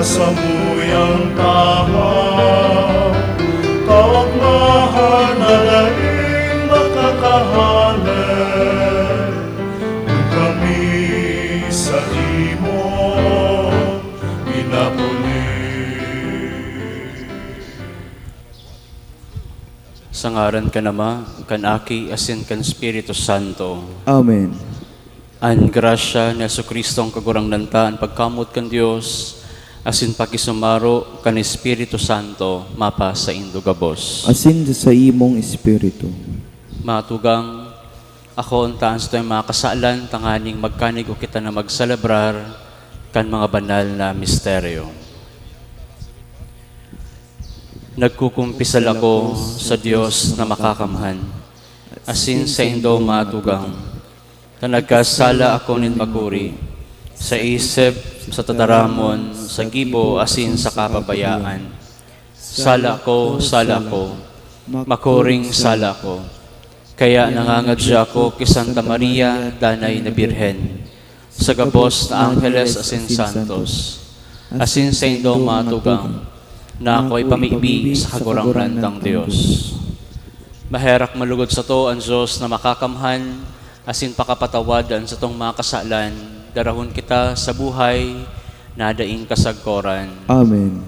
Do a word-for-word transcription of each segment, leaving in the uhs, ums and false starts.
Samuyang tahaw, kaogmahan na daing makakahale, kun kami sa imo pinapuli. Sa ngaran kan Ama, kan Aki, asin kan Espiritu Santo. Amen. An grasya ni Jesu-Cristong Kagurangnan ta, an pagkamoot kan Dios, asin pakisumaro kan Espiritu Santo, mapasaindo gabos. Asin sa imong espiritu. Mga tugang, akoon ta an satuyang mga kasalan, tanganing magkanigo kita na magselebrar kan mga banal na misteryo. Nagkukumpisal ako sa Dios na makakamhan, asin saindo, mga tugang, na nagkasala ako nin makuri, sa isip, sa tataramon, sa gibo, asin sa kapabayaan. Sala ko, sala ko, makuring sala ko. Kaya nangangadya ako ki Santa Maria, danay na Birhen, sa gabos na angheles asin santos, asin saindong mga tugang, na ako ipamibi sa Kagurangnan tang Dios. Maherak malugod sato an Dios na makakamhan, asin pakapatawad an satong mga kasalan, darahon kita sa buhay na daing kasagkoran. Amen.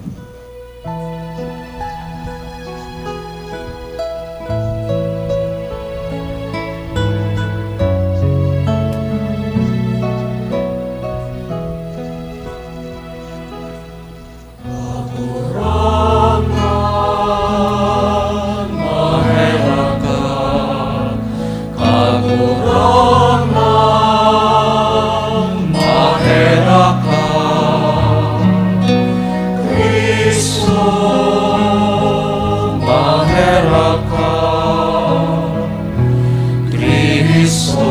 Kagurangnan, maherak ka. Cristo, maherak ka. Cristo,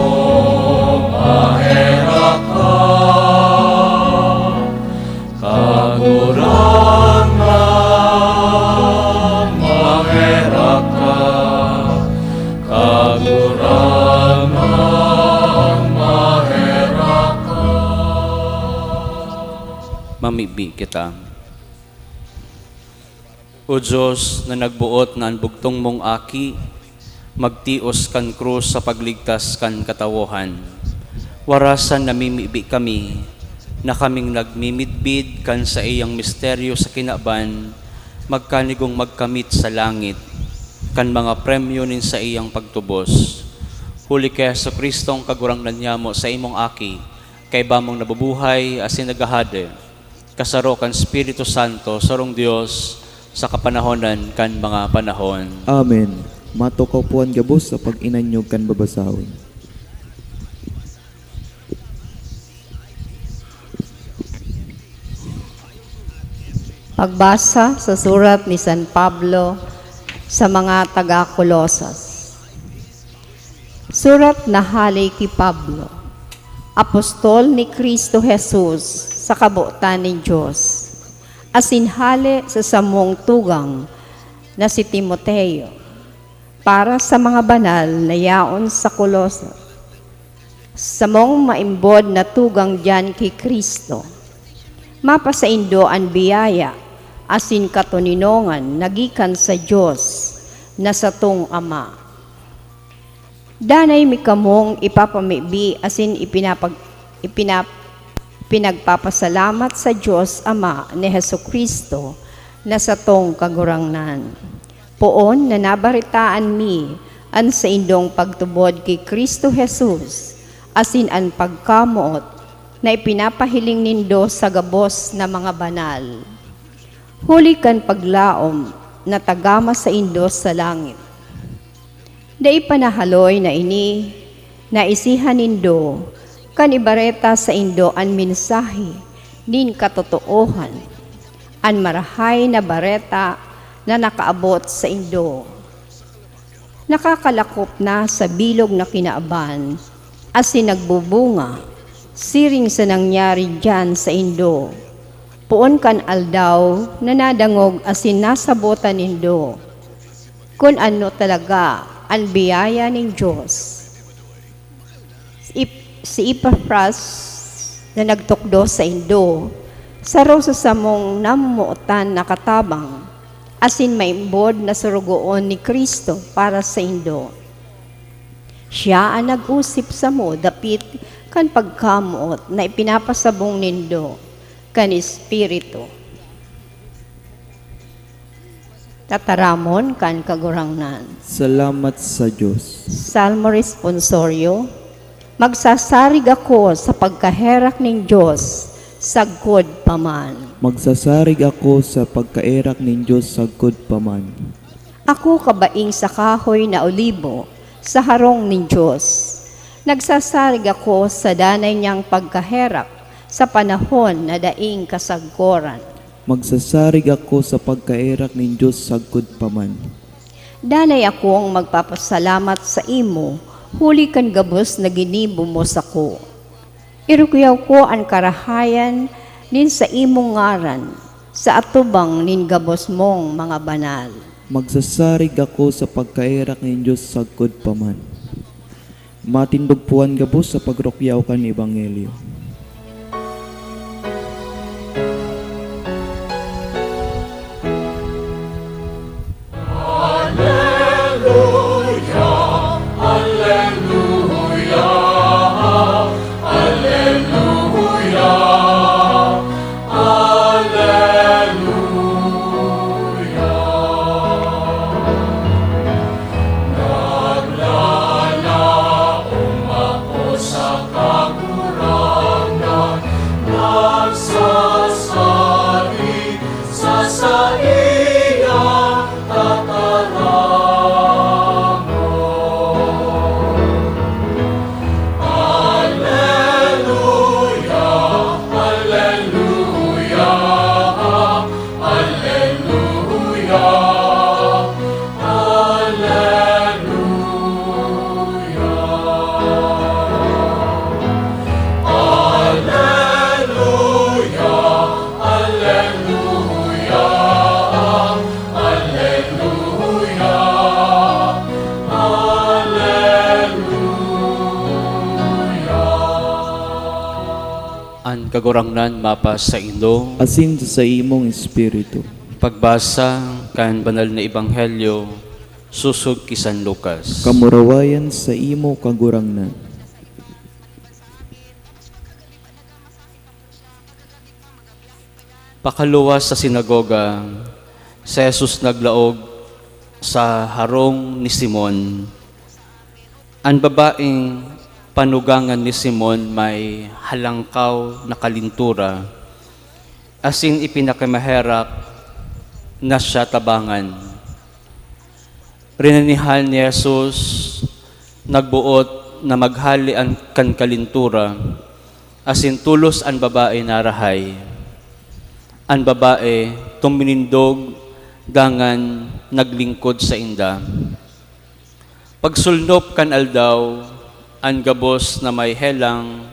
maherak ka. Kagurangnan, maherak ka. Kagurangnan, maherak ka. Mamibi kita. O Dios, na nagboot na an bugtong mong Aki magtios kan krus sa pagligtas kan katawohan, warasan namimibi kami na kaming nagmimidbid kan saiyang misteryo sa kinaban, magkanigong magkamit sa langit kan mga premyo nin saiyang pagtubos. Huli ki Jesu-Cristong Kagurangnan nyamo, saimong Aki, kaiba mong nabubuhay asin naghahade, kasaro kan Espiritu Santo, sarong Dios, sa kapanahonan kan mga panahon. Amen. Matukaw po an gabos sa pag-inanyog kan babasahon. Pagbasa sa surat ni San Pablo sa mga taga Colosas. Surat na hale ki Pablo, apostol ni Cristo Jesus sa kabotan nin Dios, asin hale sa samong tugang na si Timoteo, para sa mga banal na yaon sa Colosas, samong maimbod na tugang diyan ki Cristo. Mapasaindo an biyaya asin katoninongan na gikan sa Dios na satong Ama. Danay mi kamong ipapamibi asin ipinapag-, ipinap-, pinagpapasalamat sa Dios Ama ni Jesu-Cristo na satong Kagurangnan. Poon na nabaretaan mi an saindong pagtubod ki Cristo Jesus asin an pagkamoot na ipinapahiling nindo sa gabos na mga banal, huli kan paglaom na tagama saindo sa langit. Dai pa nahaloy na ini naisihan nindo kan ibareta saindo an mensahe nin katotoohan, an Marahay na Bareta na nakaabot saindo. Nakakalakop na sa bilog na kinaban asin nagbubunga, siring sa nangyari diyan saindo, poon kan aldaw na nadangog asin nasabotan nindo kun ano talaga an biyaya nin Dios. Si Ep-, si Epafras na nagtukdo saindo, Saro sa samong namotan na katabang, asin maimbod na sorogoon ni Cristo para saindo. Siya an nag-osip samo dapit kan pagkamoot na ipinapasabong nindo kan Espiritu. Tataramon kan Kagurangnan. Salamat sa Dios. Salmo Responsorio. Magsasarig ako sa pagkaherak nin Dios sagkod pa man. Magsasarig ako sa pagkaerak nin Dios sagkod pa man. Ako kabaing sa kahoy na olibo sa harong nin Dios. Nagsasarig ako sa danay niyang pagkaherak sa panahon na daing kasagkoran. Magsasarig ako sa pagkaerak nin Dios sagkod pa man. Danay akong magpapasalamat sa imo huli kan gabos na ginibo mo sako. Irukyaw ko an karahayan nin sa imong ngaran sa atubang nin gabos mong mga banal. Magsasarig ako sa pagkaerak nin Dios sagkod pa man. Matindog po an gabos sa pagrukyaw kan ebanghelyo. Aleluya, aleluya, aleluya, aleluya. Naglalaom ako sa Kagurangnan, nagsasadi sa saiyang tataramon. Aleluya, aleluya, aleluya, aleluya. Aleluya, aleluya, aleluya, aleluya. An Kagurangnan mapasaindo. Asin sa saimong espiritu. Pagbasa kan Banal na Ebanghelyo sosog ki San Lucas. Kamurawayan saimo, Kagurangnan. Pakaluwas sa sinagoga, si Jesus naglaog sa harong ni Simon. An babaeng panugangan ni Simon may halangkaw na kalentura, asin ipinakamaherak na siya tabangan. Rinanihan ni Jesus, nagboot na maghale an kan kalentura, asin tolos an babae narahay. An babae tuminindog dangan naglingkod sainda. Pagsulnop kan aldaw, an gabos na may helang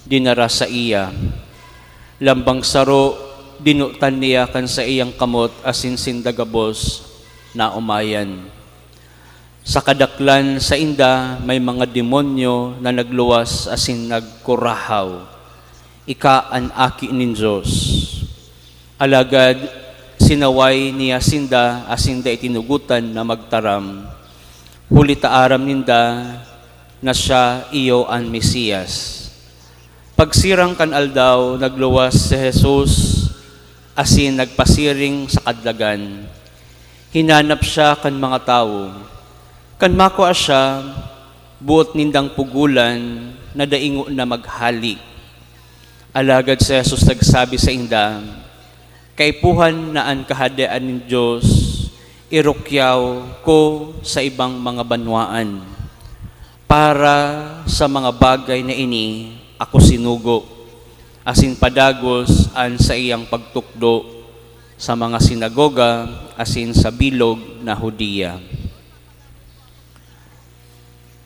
dinara saiya. Lambang saro, dinotan niya kan saiyang kamot asin sinda gabos naomayan. Sa kadaklan sainda may mga demonyo na nagluwas asin nagkurahaw, "Ika an Aki nin Dios." Alagad sinaway niya sinda asin dai tinugotan na magtaram, huli ta aram ninda na siya iyo an Mesias. Pagsirang kan aldaw, nagluwas si Jesus asin nagpasiring sa kadlagan. Hinanap siya kan mga tawo. Kan makua siya, boot nindang pugolan na dai ngona maghale. Alagad si Jesus nagsabi sainda, "Kaipuhan na an Kahadean nin Dios irukyaw ko sa ibang mga banwaan. Para sa mga bagay na ini ako sinugo, asin padagos an saiyang pagtukdo sa mga sinagoga asin sa bilog na Judea."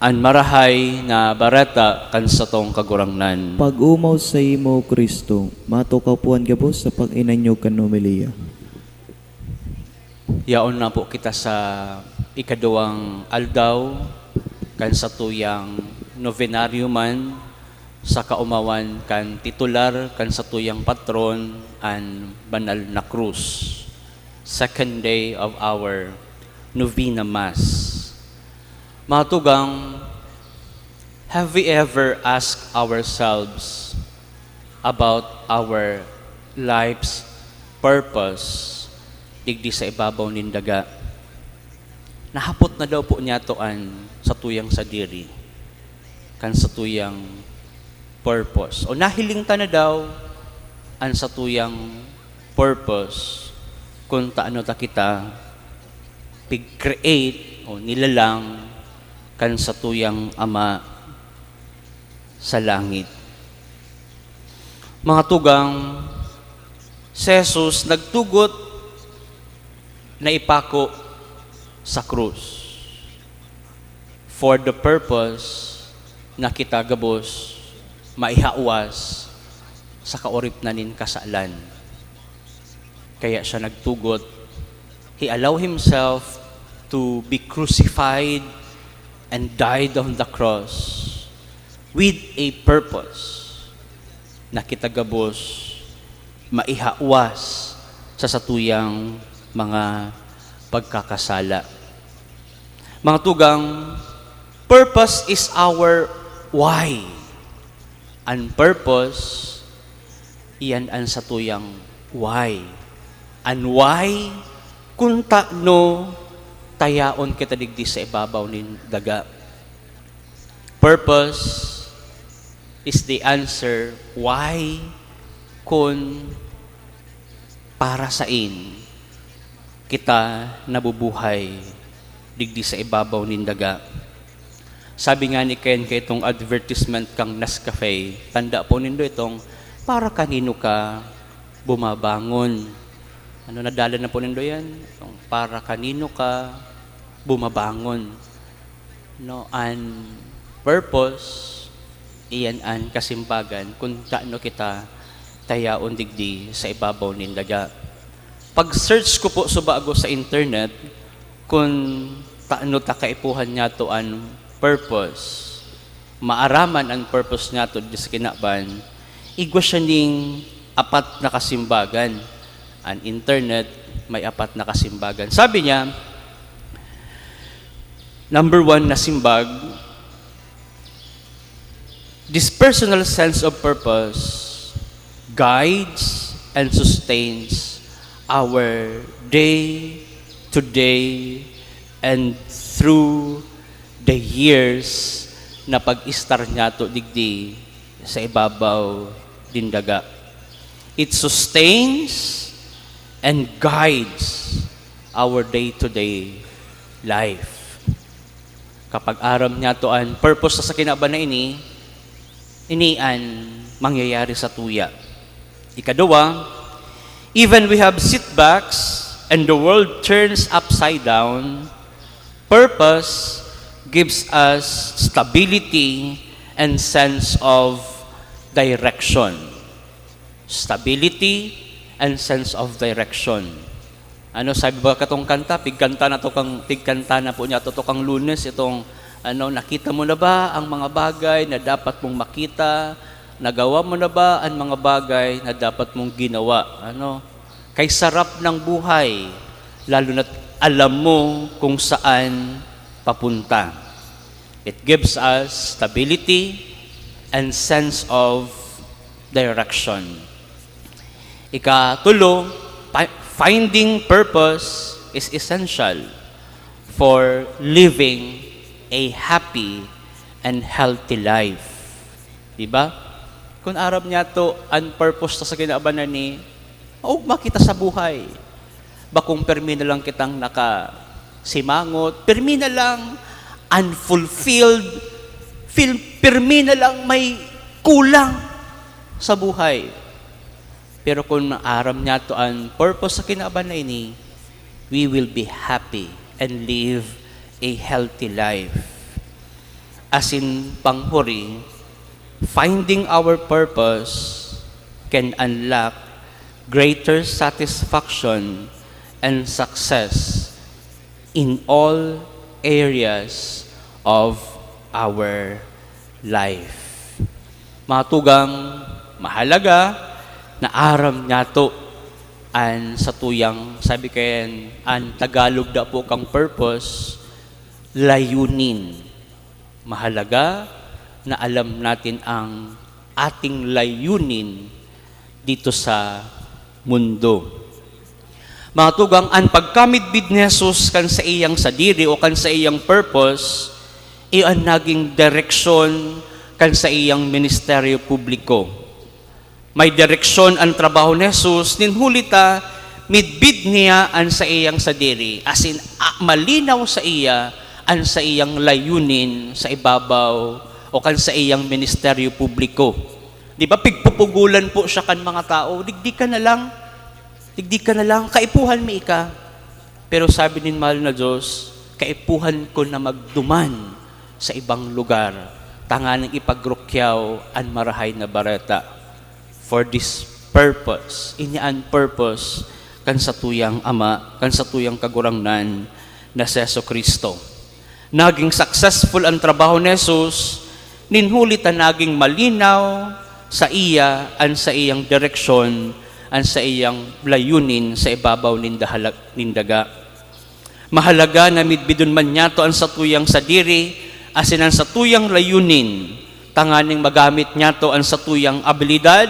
An Marahay na Bareta kan satong Kagurangnan. Pag-omaw saimo, Cristo. Matukaw po an gabos sa pag-inanyog kan homilya. Yaon na po kita sa ikaduwang aldaw kan satuyang novenario man Sa kaomawan kan titular kan satuyang patron, an banal na krus. Second day of our Novena Mass. Mga tugang, have we ever asked ourselves about our life's purpose digdi sa ibabaw nin daga? Nahapot na daw po niyato an satuyang sadiri kan satuyang purpose. O nahiling ta na daw an satuyang purpose kun taano ta kita pig-create o nilalang kan satuyang Ama sa langit. Mga tugang, si Jesus nagtugot na ipako sa krus for the purpose na kita gabos maihawas sa kaoripnan nin kasalan. Kaya siya nagtugot, he allowed himself to be crucified and died on the cross with a purpose na kita gabos maihawas sa satuyang mga pagkakasala. Mga tugang, purpose is our why. An purpose, iyan an satuyang why. An why, kun tano tayaon kita digdi sa ibabaw nin daga. Purpose is the answer why, kun para sain kita nabubuhay digdi sa ibabaw nin daga. Sabi nga ni Ken, kaitong advertisement kan Nescafe, tanda po nindo itong, "Para kanino ka bumabangon?" Ano, nadala na po nindo yan? Itong, "Para kanino ka bumabangon?" No, an purpose, iyan an kasimbagan kun tano kita tayaon digdi sa ibabaw nin daga. Pag-search ko po subago sa internet kun tano ta kaipuhan niyato an purpose, maaraman an purpose niyato digdi sa kinaban, igwa siya ning apat na kasimbagan. An internet may apat na kasimbagan. Sabi niya, number one na simbag, this personal sense of purpose guides and sustains our day to day and through the years na pag-estar niyato digdi sa ibabaw nin daga. It sustains and guides our day-to-day life. Kapag aram niyato an purpose sa kinaban na ini, ini an mangyayari sa tuya. Ikaduwa, even we have setbacks and the world turns upside down, purpose gives us stability and sense of direction. Stability and sense of direction. Ano sabi ba katong kanta? Pigkanta na to kang, pigkanta na po niya to, to kang Lunes, itong, ano, nakita mo na ba ang mga bagay na dapat mong makita? Nagawa mo na ba ang mga bagay na dapat mong ginawa? Ano? Kay sarap ng buhay, lalo na't alam mo kung saan papunta. It gives us stability and sense of direction. Ikatulo, fi-, finding purpose is essential for living a happy and healthy life. Di ba? Kung aram niyato an purpose ta sa kinaban na ni, maugma kita sa buhay. Bakong pirmi na lang kitang nakasimangot, pirmi na lang unfulfilled, fil-, pirmi na lang may kulang sa buhay. Pero kung aram niyato an purpose sa kinaban na ini, we will be happy and live a healthy life. Asin panghuri, finding our purpose can unlock greater satisfaction and success in all areas of our life. Mga tugang, mahalaga na aram nyato an satuyang, sabi kayan, an Tagalog da po kang purpose, layunin. Mahalaga na alam natin ang ating layunin dito sa mundo. Mga tugang, an pagkamidbid ni Jesus kan saiyang sadiri o kan saiyang purpose, iyo an naging direksyon kan saiyang ministeryo publiko. May direksyon an trabaho ni Jesus, nin huli ta, midbid niya an saiyang sadiri, asin, a-, malinaw saiya an saiyang layunin sa ibabaw o kan saiyang ministeryo publiko. Di ba, pigpupugolan po siya kan mga tao, "Digdi ka na lang, digdi ka na lang, kaipuhan mi ika." Pero sabi nin mahal na Diyos, "Kaipuhan ko na magduman sa ibang lugar, tanganing ipagrukyaw an Marahay na Bareta." For this purpose, ini an purpose kan satuyang Ama, kan satuyang Kagurangnan na si Jesu-Cristo. Naging successful an trabaho ni Jesus, nin huli ta naging malinaw saiya an saiyang direksyon, an saiyang layunin sa ibabaw nin dahalag, nin daga. Mahalaga na midbidon man niyato an satuyang sadiri asin an satuyang layunin, tanganing magamit niyato an satuyang abilidad,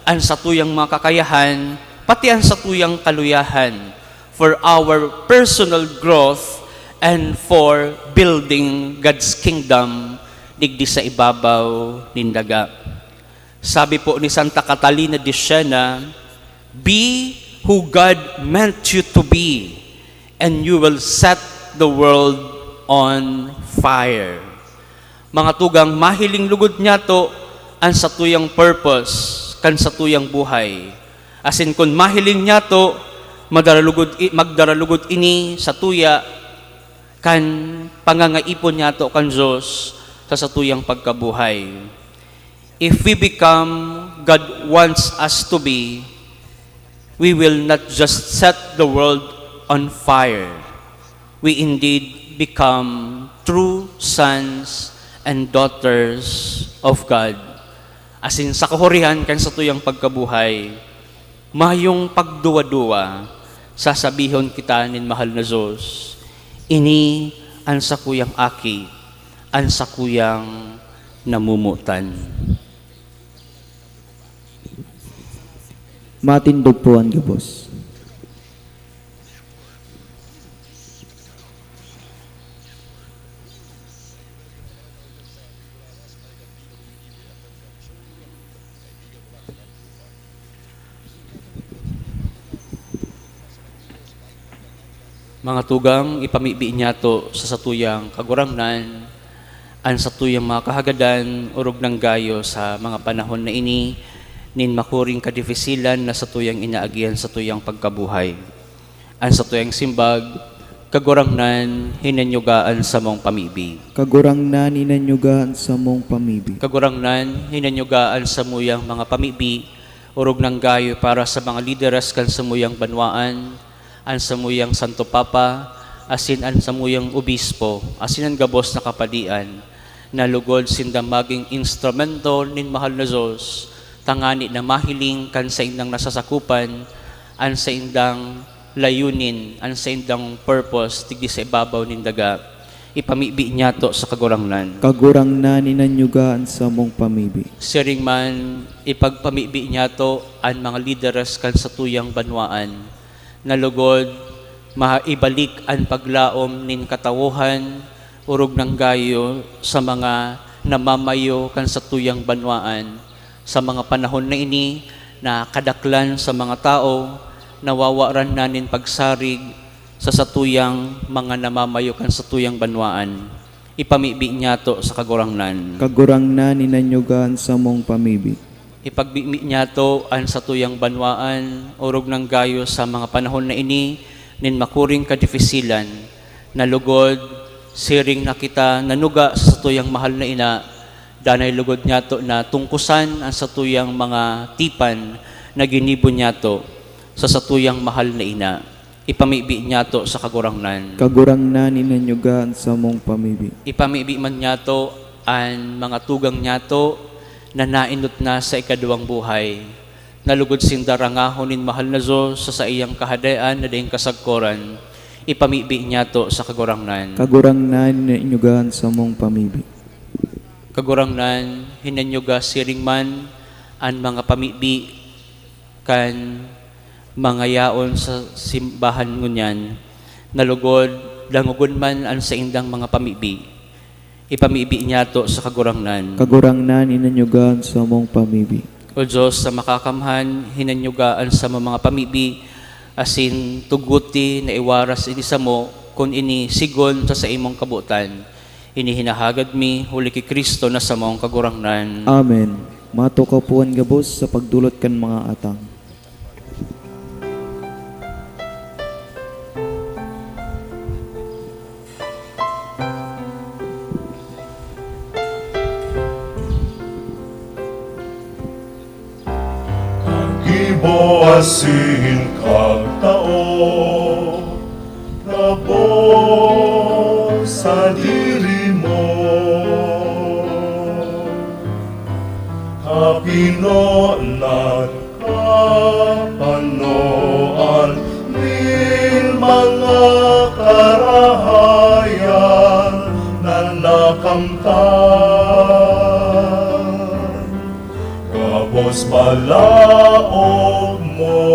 an satuyang mga kakayahan, pati an satuyang kaluyahan for our personal growth and for building God's kingdom digdi sa ibabaw nin daga. Sabi po ni Santa Catalina de Siena, "Be who God meant you to be, and you will set the world on fire." Mga tugang, mahiling lugod niyato an satuyang purpose kan satuyang buhay. Asin kun mahiling niyato, madaralugod i-, magdaralugod ini satuya kan pangangaipo niyato kan Dios sa satuyang pagkabuhay. If we become God wants us to be, we will not just set the world on fire. We indeed become true sons and daughters of God. Asin sa kahurihan kan satuyang pagkabuhay, mayong pagduwa-duwa, sasabihon kita nin mahal na Dios, "Ini an sakuyang aki, an sakuyang namomotan." Matindog po an gabos. Mga tugang, ipamibi niyato sa satuyang Kagurangnan an satuyang mga kahagadan, orog nang gayo sa mga panahon na ini nin makuring kadifisilan na satuyang inaagihan sa satuyang pagkabuhay. An satuyang simbag, Kagurangnan, hinanyuga an samong pamibi. Kagurangnan, hinanyuga an samong pamibi. Kagurangnan, hinanyuga an samuyang mga pamibi, orog nang gayo para sa mga lideres kan samuyang banwaan, an samuyang Santo Papa, asin an samuyang obispo, asin an gabos na kapadian, na lugod sinda magin instrumento nin mahal na Dios, tangani na mahiling kan saindang nasasakopan an saindang layunin, an saindang purpose digdi sa ibabaw nin daga. Ipamibi niyato sa Kagurangnan. Kagurangnan, hinanyuga an samong pamibi. Siring man, ipagpamibi niyato an mga lideres kan satuyang banwaan, na lugod maibalik an paglaom nin katawohan, orog nang gayo sa mga namamayo kan satuyang banwaan. Sa mga panahon na ini, na kadaklan sa mga tawo nawawaran na nin pagsarig sa satuyang mga namamayo kan satuyang banwaan. Ipamibi niyato sa Kagurangnan. Kagurangnan, hinanyuga an samong pamibi. Ipagbibi niyato an satuyang banwaan, orog nang gayo sa mga panahon na ini nin makuring kadifisilan, na lugod, siring na kita nanuga sa satuyang mahal na ina, danay lugod niyato na tungkusan an satuyang mga tipan na ginibo niyato sa satuyang mahal na ina. Ipamibi niyato sa Kagurangnan. Kagurangnan, hinanyuga an samong pamibi. Ipamibi man niyato an mga tugang niyato na naenot na sa ikaduwang buhay, na lugod sinda rangahon nin mahal na Dios sa saiyang Kahadean na daing kasagkoran, ipamibi niyato sa Kagurangnan. Kagurangnan, inyuga an samong pamibi. Kagurangnan, hinanyuga siring man an mga pamibi kan mga yaon sa simbahan ngunyan, na lugod dangogon man an saindang mga pamibi. Ipamibi niyato sa Kagurangnan. Kagurangnan, hinanyuga an samong pamibi. O Dios na Makakamhan, hinanyuga an samong mga pamibi, asin tuguti na iwaras ini samo, kun ini sigon sa saimong kabotan. Ini hinahagad mi, huli ki Cristo na samong Kagurangnan. Amen. Matukaw po an gabos sa pagdolot kan mga atang. Gibo asin kagtao, gabos sadiri mo. Kapinonan, kapanoan nin mga karahayan na nakamtan. Gabos balaog mo.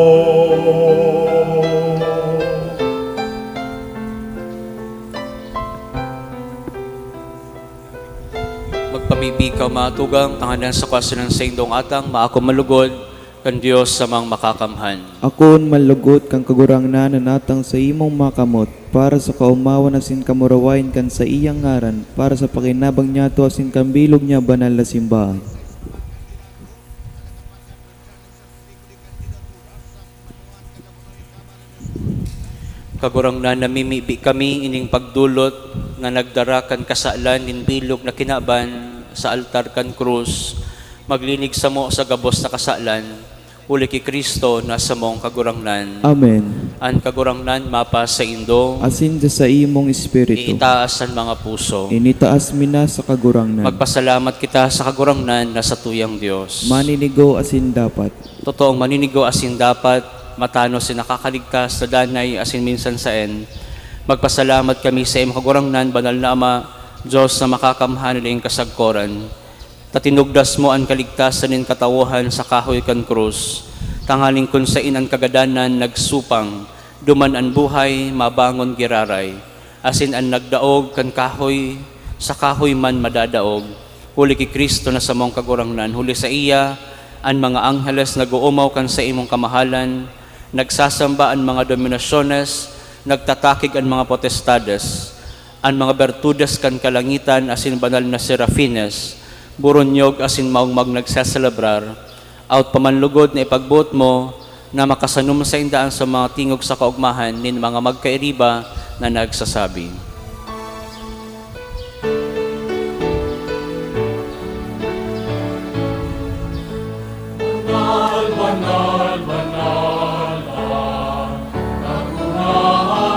Magpamibi kaw, mga tugang, tanganing sa kawasan nin saindong atang, maako man lugod kan Dios samang Makakamhan. Akoon man lugod kan Kagurangnan an atang sa imong makamot, para sa kaomawan asin kamurawayan kan saiyang ngaran, para sa pakinabang niyato asin kan bilog niya banal na simbahan. Kagurangnan, namimibi kami ining pagdolot na nagdara kan kasalan nin bilog na kinaban sa altar kan krus, maglinig samo sa gabos na kasalan, huli ki Cristo na samong Kagurangnan. Amen. An Kagurangnan mapasaindo. Asin sa saimong espiritu. Iitaas an mga puso. Initaas mi na sa Kagurangnan. Magpasalamat kita sa Kagurangnan na satuyang Dios. Maninigo asin dapat. Totoong maninigo asin dapat, matanos asin nakakaligtas sa danay asin minsan saen. Magpasalamat kami sa imo, Kagurangnan, Banal na Ama, Dios na Makakamhan nin kasagkoran, ta tinugdas mo an kaligtasan nin katawohan sa kahoy kan krus, tanganing kun saen an kagadanan nagsupang, duman an buhay mabangon giraray, asin an nagdaog kan kahoy, sa kahoy man madadaog. Huli ki Cristo na samong Kagurangnan, huli saiya, an mga angheles nag-oomaw kan saimong kamahalan, nagsasamba an mga dominasyones, nagtatakig an mga potestades, an mga bertudes kan kalangitan asin banal na serafines, buronyog asin maogmag nagseselebrar, awot pa man lugod na ipagboot mo na makasanom sainda an sa mga tingog sa kaogmahan nin mga magkairiba na nagsasabi, "Banal, banal, banal, banal,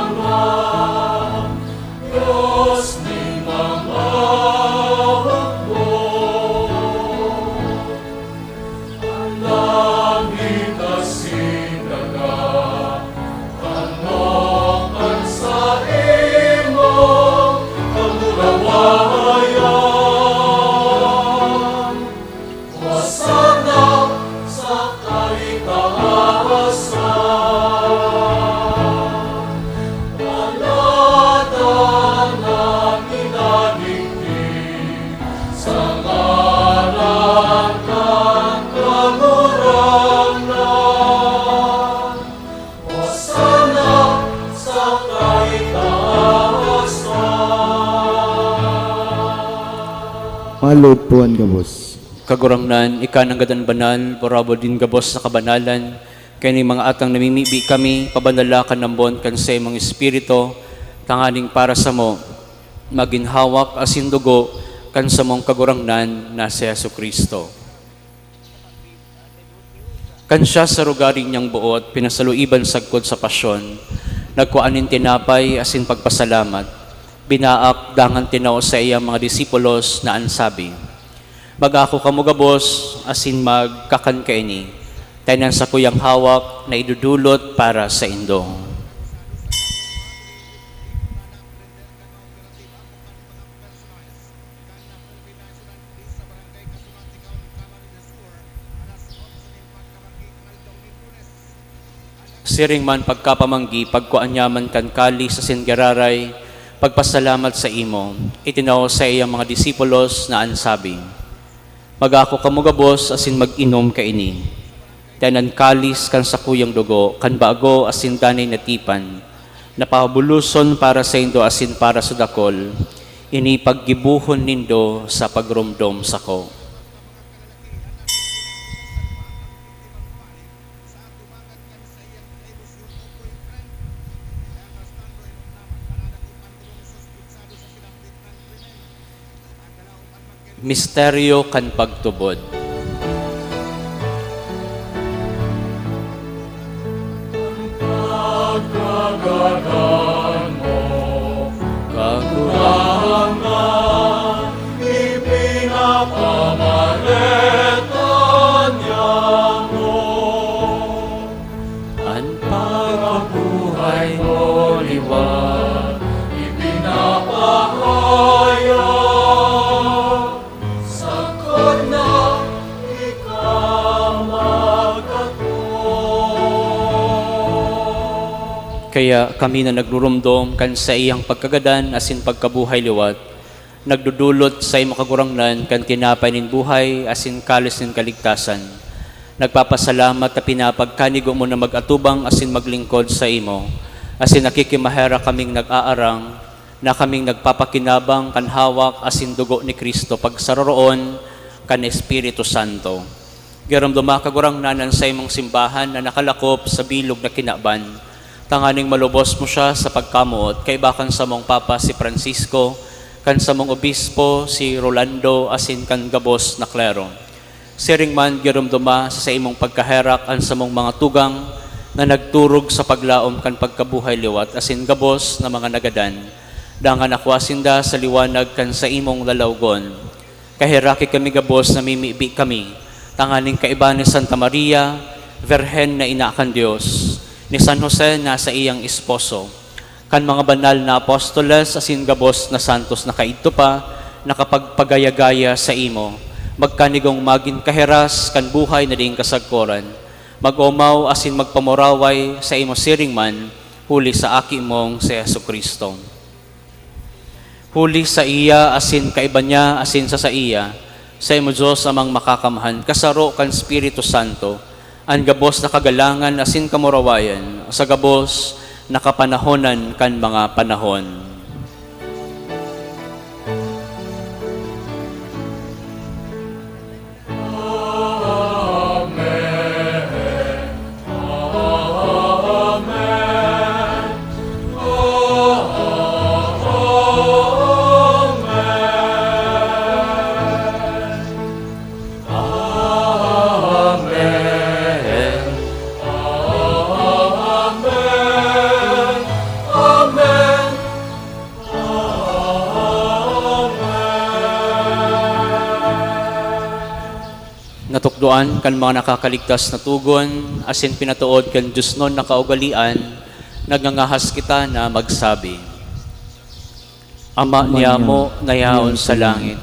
Kagurangnan, Dios nin mga hukbo." An langit asin daga, ano kan saimong kamurawayan. Hosana sa kaitaasan. Palada na minadigdi sa ngaran kan Kagurangnan. Hosana sa kaitaasan. Malog po an gabos. Kagurangnan, ika nanggad an banal, burabod nin gabos na kabanalan. Kaya nin mga atang namimibi kami, pabanala kan ambon kan saimong Espiritu, tanganing para samo, magin hawak asin dugo kan samong Kagurangnan na si Jesu-Cristo. Kan siya sa rogaring niyang boot pinasaluiban sagkod sa pasyon, nagkua nin tinapay asin pagpasalamat, binaak dangan tinao sa iyang mga disipulos na an sabi, Mag-ako kamo gabos asin magkakan kaini, ta iyan an sakuyang hawak na idodolot para saindo. Siring man pagkapamanggi, pagkua niya man kan kalis asin giraray, pagpasalamat saimo, itinao sa iyang mga disipulos na an sabi, "Mag-ako kamo gabos asin mag-inom kaini. Ta iyan an kalis kan sakuyang dugo kan bago asin danay na tipan, na pahabuloson para saindo asin para sa dakol. Ini paggibohon nindo sa pagromdom sako." Misteryo kan pagtubod. Pagkagadan mo, Kagurangnan, ipinapamareta niamo. An pagkabuhay mo liwat, ipinapahayag, sagkod na ika magkatubod. Kaya kami na nagruromdom kan saiyang pagkagadan asin pagkabuhay liwat, nagdodolot saimo, Kagurangnan, kan tinapay nin buhay asin kalis nin kaligtasan. Nagpapasalamat ta pinapagkanigo mo na mag-atubang asin maglingkod saimo, asin nakikimaherak kaming nag-aarang na kaming nagpapakinabang kan hawak asin dugo ni Cristo pagsaroroon kan Espiritu Santo. Giromdoma, Kagurangnan, an saimong simbahan na nakalakop sa bilog na kinaban, tanganing malubos mo siya sa pagkamoot, kaiba kan samong Papa si Francisco, kan samong Obispo si Rolando, asin kan gabos na klero. Siring man, giromdoma sa saimong pagkaherak an samong mga tugang na nagturog sa paglaom kan pagkabuhay liwat asin gabos na mga nagadan, dangan akua sinda sa liwanag kan saimong lalawgon. Kaheraki kami gabos, namimibi kami, tanganing kaiba ni Santa Maria, Birhen na ina kan Dios, ni San Jose na saiyang esposo, kan mga banal na apostoles asin gabos na santos na kaidto pa nakapagpagaya-gaya saimo, magkanigong magin kahiras kan buhay na daing kasagkoran, mag-omaw asin magpamuraway saimo siring man, huli sa Aki mong si Jesu-Cristo. Huli saiya, asin kaiba niya, asin sa saiya, saimo, Dios Amang Makakamhan, kasaro kan Espiritu Santo, an gabos na kagalangan asin kamurawayan sa gabos na kapanahonan kan mga panahon. Natukdoan kan mga nakakaligtas na togon, asin pinatood kan diosnon na kaugalean, nagngangahas kita na magsabi, Ama niamo na yaon sa langit,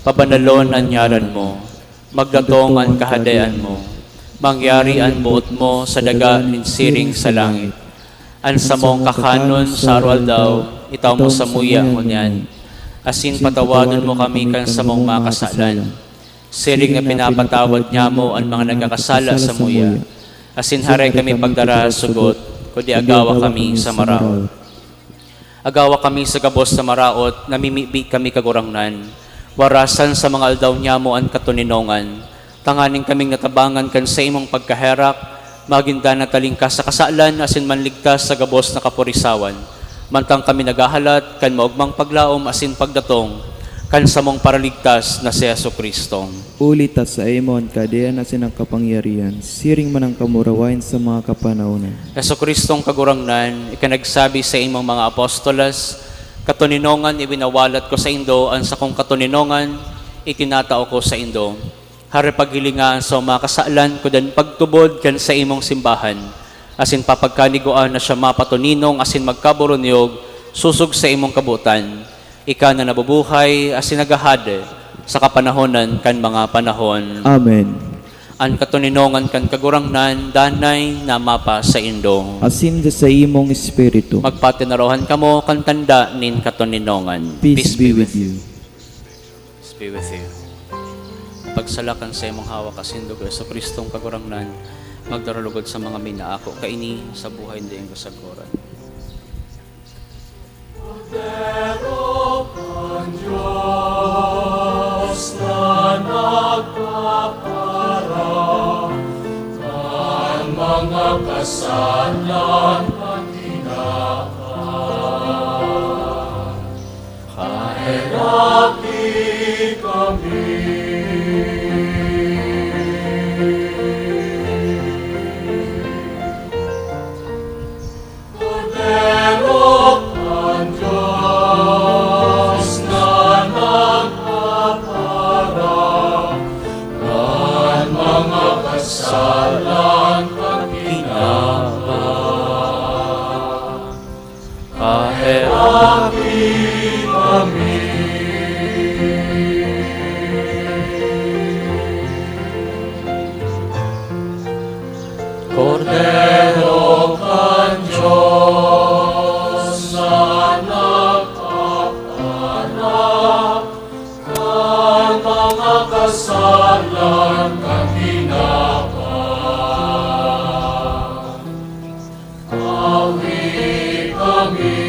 pabanalon an ngaran mo, magdatong an kahadean mo, mangyari an boot mo sa daga nin siring sa langit. An samong kakanon sa aroaldaw, itao mo samuya ngunyan. Asin patawadon mo kami kan samong mga kasalan, siring na pinapatawad nyamo an mga nagkakasala samuya. Asin harayo kami pagdara sa sugot, kundi agawa kami sa maraot. Agawa kami sa gabos na maraot, namimibi kami, Kagurangnan. Warasan sa mga aldaw nyamo an katoninongan, tanganing kaming natabangan kan saimong pagkaherak, magin danay talingkas sa kasalan asin manligtas sa gabos na kaporisawan, mantang kami naghahalat kan maogmang paglaom asin pagdatong kan samong Paraligtas na si Jesu-Cristo. Huli ta saimo an kahadean asin an kapangyarihan, siring man an kamurawayan sa mga kapanahonan. Jesu-Cristong Kagurangnan, ika nagsabi sa imong mga apostoles, "Katoninongan iwinawalat ko saindo an sakong katoninongan, Itinatao ko saindo, harapaghilinga an sa mga kasalan ko, dan pagtubod kan saimong simbahan, asin papagkanigwaan na siya mapatoninong asin magkaboronyog sosog sa imong kabotan, ika na nabubuhay asin naghahade sa kapanahonan kan mga panahon. Amen. An katoninongan kan Kagurangnan danay na mapasaindo. Asin sa imong espiritu. Magpatinarohan kamo kan tanda nin katoninongan. Peace be with you. Peace be with you. Pagsalakan sa imong hawak asin dugo, Jesu-Cristong Kagurangnan, magdaralugod sa mga minaako kaini sa buhay na daing kasagkoran. Kordero kan Dios na nagkapara, kan mga kasalan kan tinawan. Kaheraki kami. Kordero kan Dios na nagpapara kan mga kasalan kan tinawan. Kaheraki kami. Kordero kan Dios na nagpapara kan mga kasalan kan tinawan. Awi kami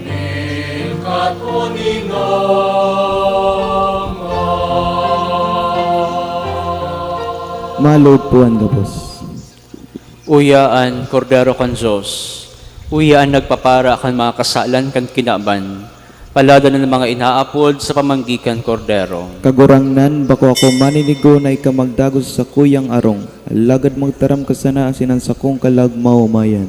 nin katoninongan. Malod po an gabos. Uya an Kordero kan Dios. Uya an nagpapara kan mga kasalan kan kinaban. Palada na mga inaapod sa pamanggi kan Kordero. Kagurangnan, bako ako maninigo na ika magdagos sa sakuyang arong, alagad magtaram ka sana asin an sakong kalag maomayan.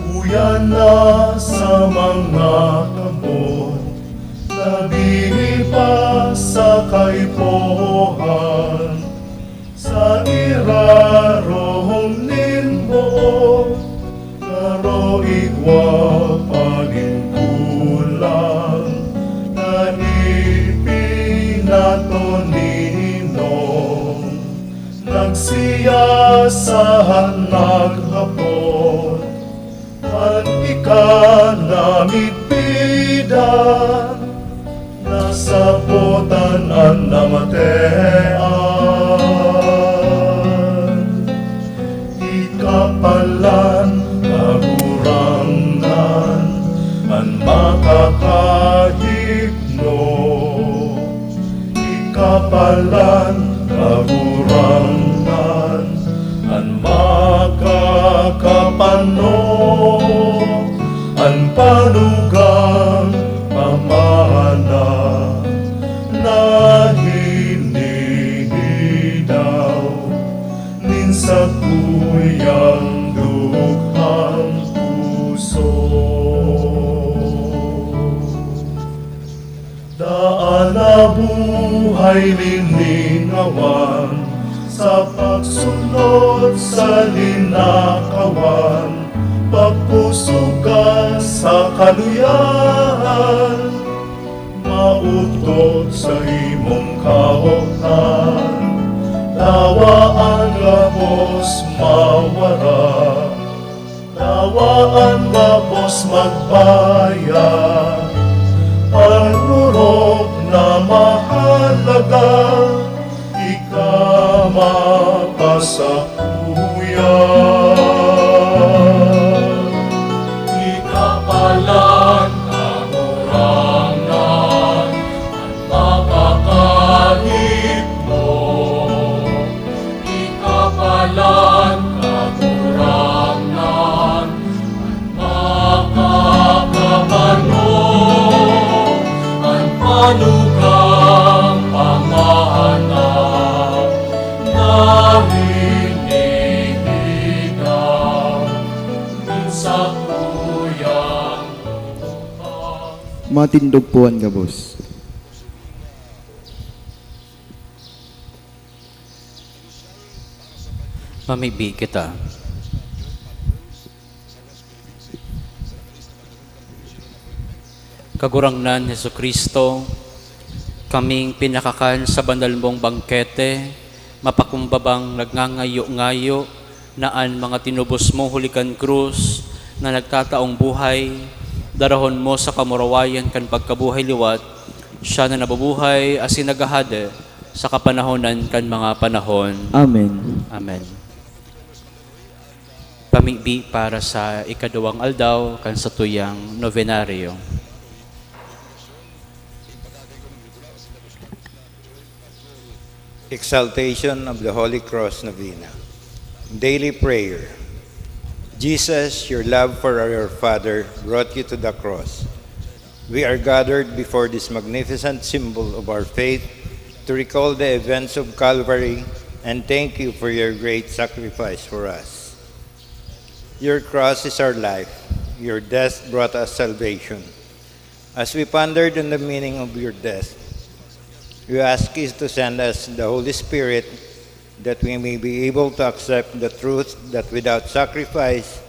Uya na sa mga kamot na bihi pa sa kaipuhan, sa irarom nin buo, garo igwa pa nin kulang na ipinatoninong. Nagsiyasahan, naghapot, an ika na midbidan, nasabotan an namatean. Ika palan, Kagurangnan, an makakahipno. Ika palan, Kagurangnan, an makakapanon, an panugang pamana na hinihidaw nin sakuyang dukhang puso. Daan na buhay liningawan sa pagsunod sa linakawan, pagkusog ka sa kaluyahan, Utod sa imong kaotan, dawa an gabos mawara, dawa an gabos magbayad, an orog na mahalaga, ika mapasakuya. Ika palan, Kagurangnan, an mapakahipno. Ika palan, Kagurangnan, an makakabano, an manugang pamahanap na hinihigaw nin sakuyang lubang. Matindog po an gabos. Mamibi kita. Kagurangnan Jesu-Cristo, kaming pinakakan sa banal mong bangkete, mapakumbabang nagngangayo-ngayo na an mga tinubos mo huli kan krus na nagtataong buhay, darahon mo sa kamurawayan kan pagkabuhay liwat, siya na nabubuhay asin naghahade sa kapanahonan kan mga panahon. Amen. Amen. Pamibi para sa ikaduwang aldaw kan satuyang nobenaryo. Exaltation of the Holy Cross Novena. Daily prayer. Jesus, your love for your Father brought you to the cross. We are gathered before this magnificent symbol of our faith to recall the events of Calvary and thank you for your great sacrifice for us. Your cross is our life. Your death brought us salvation. As we pondered on the meaning of your death, we ask you to send us the Holy Spirit that we may be able to accept the truth that without sacrifice,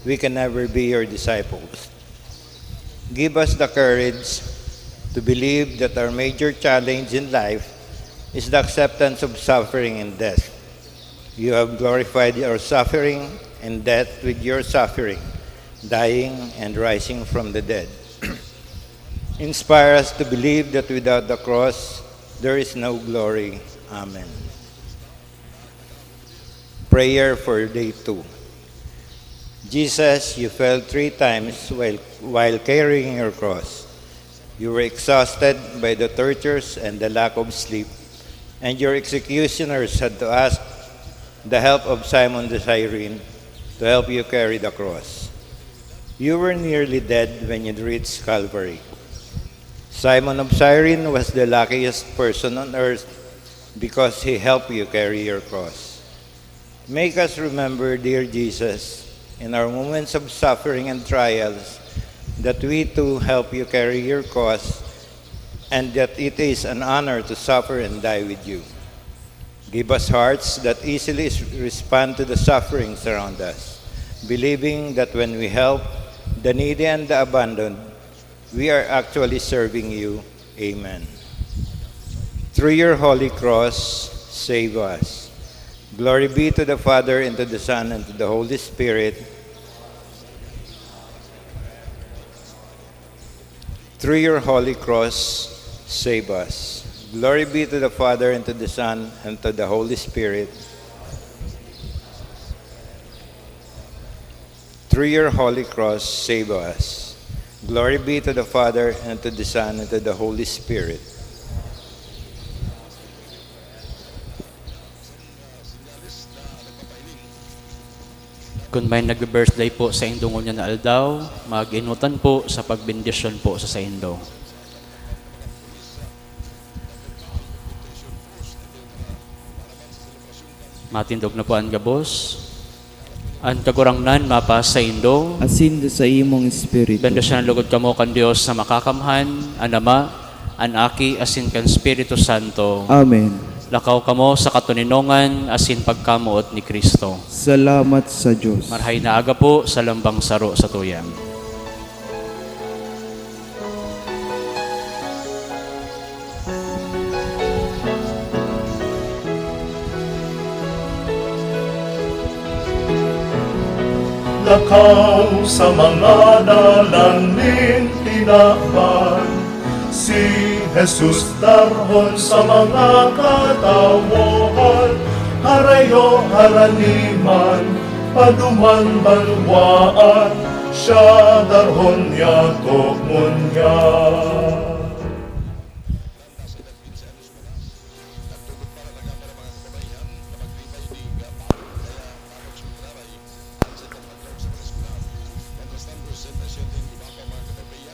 we can never be your disciples. Give us the courage to believe that our major challenge in life is the acceptance of suffering and death. You have glorified your suffering and death with your suffering, dying and rising from the dead. Inspire us to believe that without the cross, there is no glory. Amen. Prayer for day two. Jesus, you fell three times while, while carrying your cross. You were exhausted by the tortures and the lack of sleep, and your executioners had to ask the help of Simon the Cyrene to help you carry the cross. You were nearly dead when you reached Calvary. Simon of Cyrene was the luckiest person on earth because he helped you carry your cross. Make us remember, dear Jesus, in our moments of suffering and trials, that we too help you carry your cross, and that it is an honor to suffer and die with you. Give us hearts that easily s-, respond to the sufferings around us, believing that when we help the needy and the abandoned, we are actually serving you. Amen. Through your holy cross, save us. Glory be to the Father, and to the Son, and to the Holy Spirit. Through your holy cross, save us. Glory be to the Father, and to the Son, and to the Holy Spirit. Through your holy cross, save us. Glory be to the Father, and to the Son, and to the Holy Spirit. Kun may nagbe-birthday po sa indong ngunyan na aldaw, mag-inutan po sa pagbendisyon po sa saindo. Matindog na po an gabos. An Kagurangnan mapasaindo. Asin sa imong espiritu. Bendisyonan lugod kamo kan Dios na Makakamhan, an Ama, an Aki, asin kan Espiritu Santo. Amen. Lakaw kamo sa katoninongan asin pagkamoot ni Cristo. Salamat sa Dios. Marahay na aga po sa lambang saro sa tuya. Lakaw sa mga dalan nin tinaban, si Jesus darhon sa mga katawohan, harayo harani man, paduman banwaan, siya darhon niya togon niya.